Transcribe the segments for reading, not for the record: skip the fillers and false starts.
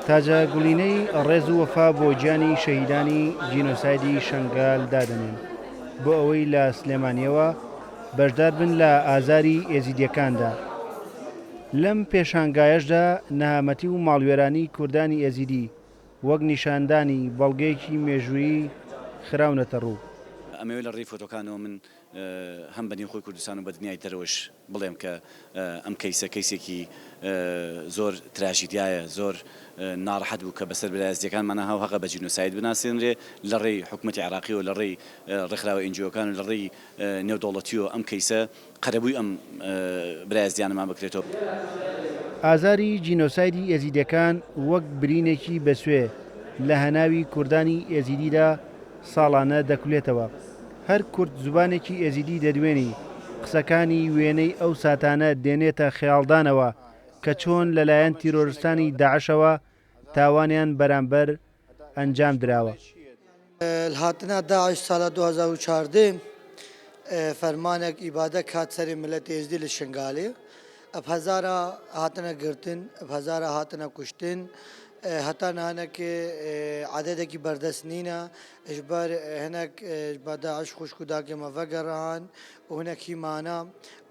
تاجە گوڵینەی ڕێز و وەفا بۆ گیانی شەهیدانی جینۆسایدی شەنگال دادەنێن بۆ ئەوەی لە سلێمانییەوە بەشدار بن لە ئازاری ئێزیدییەکاندا. لەم پێشانگایەشدا نەهامەتی و ماڵوێرانی کوردانی ئێزیدی وەک نیشاندانی بەڵگەیەکی مێژوویی خراونەتە ڕوو. ئەمەوێ لە ڕێی فۆتۆکانەوە من هەم بە نێوخۆی کوردستان و بە دنیای دەرەوەش بڵێم کە ئەم کەیسە کەیسێکی زۆر تراژیدیایە، زۆر ناڕەحەت بوو کە بەسەر برا ئێزدییەکانمانا هاو هەقە بە جینۆساید بناسێنرێ لە ڕێی حکومەتی عێراقیەوە، لە ڕێی ڕێکخراوە ئێنجیۆکان و لە ڕێی نێودەوڵەتیەوە ئەم کەیسە قەرەبووی ئەم برا ئێزدیانەمان بکرێتەوە. ئازاری جینۆسایدی ئێزیدیەکان وەک برینێکی بەسوێ لە هەناوی کوردانی ئێزیدیدا ساڵانە دەکولێتەوە. هەر کورد زوبانێکی ئێزیدی دەدوێنی، قسەکانی وێنەی ئەو ساتانە دێنێتە خەیاڵدانەوە کە چۆن لەلایەن تیرۆرستانی داعشەوە تاوانیان بەرامبەر ئەنجام دراوە. هاتنا داعش سالا 2014 فەرمانێک ئیبادە کات سەرێ ملەت ئێزدی لە شنگالێ ئەب هەزارا هاتنە گرتن ئەب هەزارا هاتنە کوشتن هەتا نهانەک عەدەدێکی بەردەست نینە ژبەر هەنەک بە داعش خوشک و داکێ مە ڤەگەڕان و هەنەک هی مانە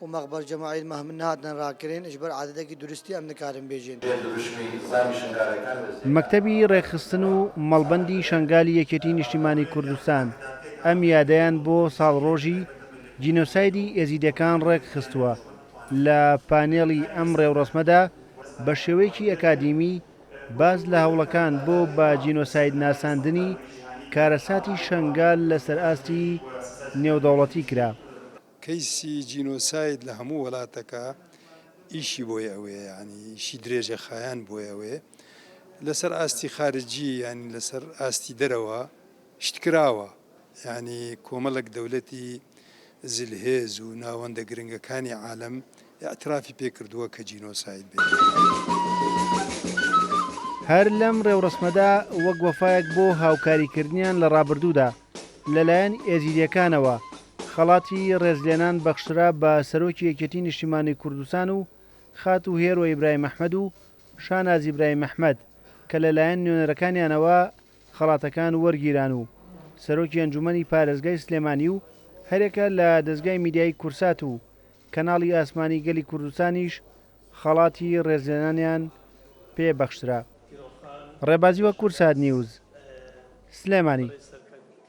و مەقبەر جەماعیل مە هەمن نهاتنە ڕاکرێن ژبەر عەدەدێکی دروستی ئەم نکارن بێژێن. مەکتەبی ڕێکخستن و مەڵبەندی شەنگالی یەکێتی نیشتیمانی کوردستان ئەم یادەیان بۆ ساڵڕۆژی جینۆسایدی ئێزیدیەکان ڕێکخستووە، لە پانێڵی ئەم ڕێوڕەسمەدا بە شێوەیەکی ئەکادیمی باس لە هەوڵەکان بۆ بە جینۆساید ناساندنی کارەساتی شەنگال لەسەر ئاستی نێودەوڵەتی کرا. کەیسی جینۆساید لە هەموو وەلاتەکە ئیشی بۆی ئەوەیە یانی ئیشی درێژە خایان بۆی ئەوەیە لەسەر ئاستی خارجی یانی لەسەر ئاستی دەرەوە شت کراوە یانی کۆمەڵێک دەولەتی زلهێز و ناوەندە گرنگەکانی عالەم ئیعترافی پێ کردووە کە جینۆساید بێ. هەر لەم ڕێوڕەسمەدا وەک وەفایەک بۆ هاوکاریکردنیان لە ڕابردوودا لەلایەن ئێزیدییەکانەوە خەڵاتی ڕێزلێنان بەخشرا بە سەرۆکی یەکێتی نیشتیمانی کوردستان و خاتوو هێرۆ ئیبراهیم ئەحمەد و شاناز ئیبراهیم ئەحمەد کە لەلایەن نوێنەرەکانیانەوە خەڵاتەکان وەرگیران و سەرۆکی ئەنجومەنی پارێزگای سلێمانی و هەریەکە لە دەزگای میدیایی کورسات و کەناڵی ئاسمانی گەلی کوردستانیش خەڵاتی ڕێزلێنانیان پێ بەخشرا. ڕێبازی وەک کورسات نیوز، سلێمانی.